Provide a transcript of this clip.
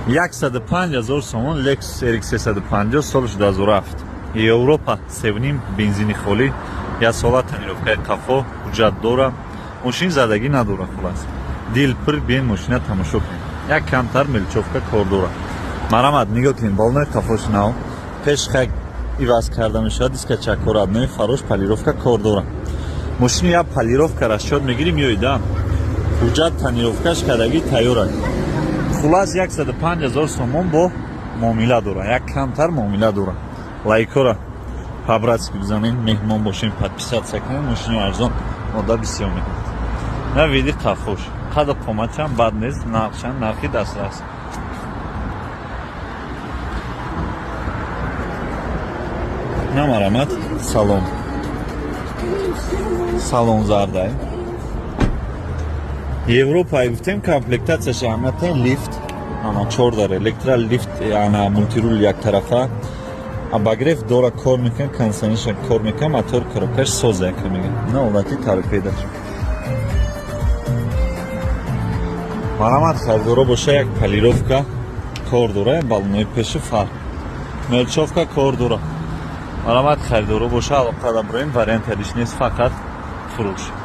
105 000 сомон Lexus RX 350, соли 2007, Европа 3,5, бензини холӣ, як сола тонировкаи қафо, ҳуҷҷат дора, мошин задагӣ надора. Хулас, дилпур биен, мошина тамошо кунем. Як камтар мелочёвка кор дора. Марамат, нигоҳ кунем, балонои қафош нав, пеш хак иваз карда мешавад, диска чакор одной, фарош полировка кор дора. Мошини як полировка расчёт мегирим, ёида ҳуҷҷат, тонировкаш кардагӣ, тайёра. Хулас, 105 000 сомон бо муомила дора, як камтар муомила дора. Лайкора по-братски бизанем, меҳмон бошем, подписаться кунем. Мошини арзон мода бисёр мекунад. На види қафош, қаду қоматшам бад нест, нархшам нархи дастрас. На, марамат, салон, салон зардай, Европа гуфтем, комплектацияш аҳамията, лифт, ана чор дар электро лифт, ана мультируль яктарафа, обогрев дора, кор мекунад, кондиционерша кор мекунад, мотор, коробкаш соза, яка мега на ҳолати торпедаш. Марамат, харидоро боша, як полировка кор дора, балонои пеши, фар, мелочёвка кор дора. Марамат, харидоро боша, алоқада броем. Вариант ядиш нест, фақат фурӯш.